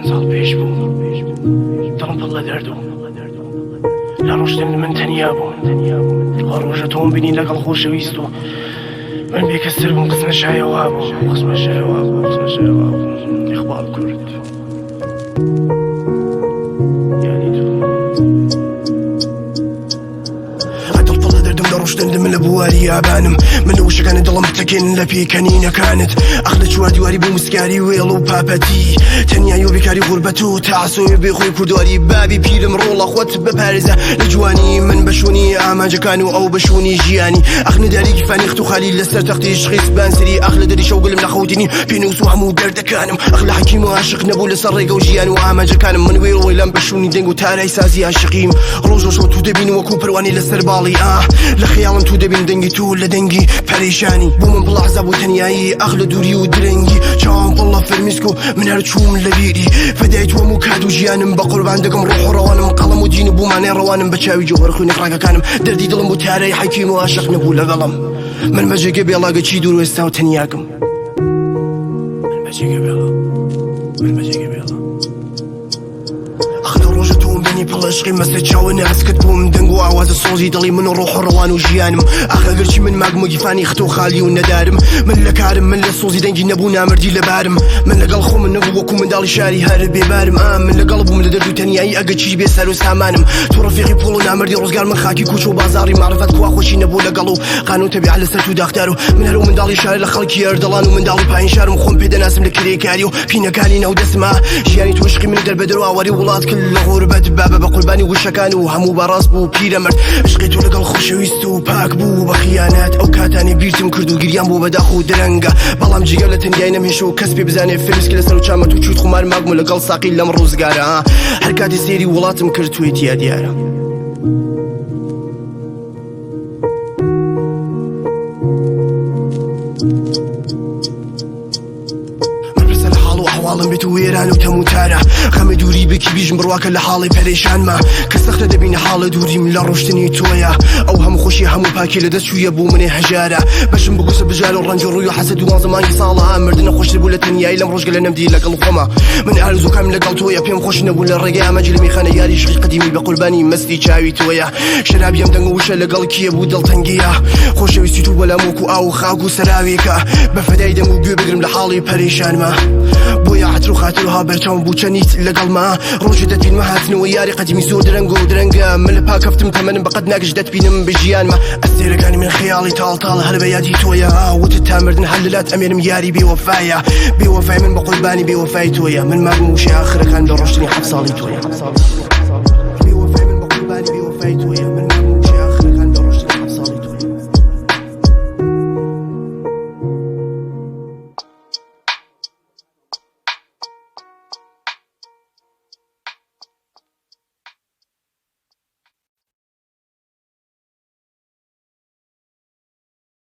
چەند ساڵ پێش بوو دڵم پڕ لە دەرد و لە ڕۆشتن من تەنیا بووم ئەو ڕۆژە تۆم بینی لەگەڵ خۆشەویست و من بێکەستر بووم قسمە شایەوا بوو قسمە شایەوا بوو قسمە شایەوا بوو ئیقبال کورد یاری تۆ. دڵ پڕ لە دەردم دەڕۆشتن من لە بواری یابانم من لە وشەکانی دڵم بتەکێن لە پێکەنینەکانت ئەخ لە چوار دیواری بوو مسکاری وێڵ و پاپەتی تەنیایی و بێکاری غوربەت و تاسۆی بێخۆی کوردواری بابی پیرم ڕۆڵە خۆت بپارێزە لە جوانی من بە شوونی ئامانجەکان و ئەو بە شوونی ژیانی ئەخ نداری گیرفانی خت و خالی لەسەر تەختی شخیس بانسری ئەخ لە دەری شەوگلم لە خەوتنی پێنووس و هەموو دەردەکانم ئەخ لە حەکیم و عاشق نەبوو لەسەر ڕێگە و ژیان و ئامانجەکانم من وێڵ وەیلام بە شوونی دەنگ و تارای سازی عاشقیم ڕۆژ و شەو تو دەبین وەکو پەروانەی لەسەر باڵی ئاه لە خەیاڵم تو دەبین دەنگی تو لە دەنگی پەرێشانی بۆ من پڵ عەزاب و تەنیایی ئاخ لە دووری و درەنگی چاوم پڕ لە فرمیسک و من هەر چووم لە بیری فەدای تۆم و کات و ژیانم بە قوربان دەکەم ڕۆح و ڕەوانم قەڵەم و دین و بوو مانای ڕەوانم بە چاوی جەوهەر خوێنی ڕەگەکانم دەردی دڵم بوو تارای حەکیم و عاشق نەبوو لەگەڵم من بە جێگە بێڵاگە چی دوور وێستا و تەنیاکم من بە جێگە بێڵا من بە جێگە بێڵا ئەخ لە ڕۆژە تۆم بینی پڕ لە عشقی مەستە چاوە ناسکت بووم دەنگ و ئاوازە سۆزی دڵی من و ڕۆح و ڕەوان و ژیانم ئاخ ئەگەرچی من ماگم و گیفانی خت و خالی و نەدارم من لە کارم من لە سۆزی دەنگی نەبوو نامردی لەبارم من لەگەڵ خۆم نەبوو وەکو منداڵی شاری هەر بێبارم ئا من لەگەڵ بووم لە دەرد و تەنیایی ئەگەرچی بێ سەر و سامانم تۆ ڕەفیقی پوڵ و نامردی ڕۆزگار من خاکی کوچ و بازاڕی مەعرفەت کوا خۆشی نەبوو لەگەڵ و قانون تەبیعە لەسەر تو داخدار و من هەر و منداڵی شار لە خەڵکی ئەردەڵان و منداڵی پایین شارم خۆم پێ دەناسم لە کرێکاری و پینەکانی ناو دەستما ژیانی تو عشقی من دەربەدەر و ئاواری وڵات کرد لە غوربەت بابە بە قوربانی وشەکان و هەموو بەڕاست بوو پیرەمرد عشقی تو لەگەڵ خۆشەویست و پاک بوو بە خیانەت ئەو کاتانەی بیرتم کرد و گریان بوو بەداخ و درەنگە بەڵام جگە لە تەنیای نەمهێشت و کەس پێ بزانێ فرمسکی لەسەر و چامە تو چویت خومار ماگم و لەگەڵ ساقی لەم ڕۆزگارە هەر کاتی سەیری وڵاتم کرد توی تیا دیارە. مەپرسە لە حاڵ و ئەحواڵم بێت و وێران و تەم و تارە خەمی دووری بکی بیژم بڕواکە لە حاڵی پەرێشانمە کە سەختە دەبینە حاڵە دووریم لە ڕۆشتنی تۆیە ئەو هەموو خۆشی هەموو پاکی لە دەست چوویە بۆ منێ هەژارە بەشم بگوسە بژار و ڕەنج و ڕووی و حەسەد دوانزە مانگی ساڵە مردنە خۆشتر بوو لە تەنیایی لەم ڕۆژگە لە نەمدی لەگەڵ خۆمە من ئارزوکام لەگەڵ تۆیە پێم خۆش نەبوو لە ڕێگەی ئامانجی لە میخانە یاری عشقی قەدیمی بە قوربانی مەستی چاوی تۆیە شەرابی ئەم دەنگ و وشە لەگەڵ کێ بوو دڵتەنگیە خۆشەویستی تو بەلام وەکو ئاو و خاک و سەراوێکە بە فەدای دەنگ و گوێ بگرم لە حاڵی پەرێشانمە بۆیە عەتر و خاتر و ها بەرچاوم بوو چەنیت لەگەڵما ڕۆژێ دەتبینمە هاتنەوە یاری قەدیمی زۆر درەنگ و درەنگە من لە پاکەفتم تەمەنم بەقەد ناگەش دەتبینم بە ژیانمە ئەستێرەکانی من خەیاڵی تاڵ تاڵ هەر بە یادی تۆیە وتت تا مردن هەر لەلات ئەمێنم یاری بێوەفایە بێوەفای من بە قوربانی بێوەفای تۆیە من ماگم وشەی ئاخرەکان لە ڕۆشتنی حەفت ساڵی تۆیە.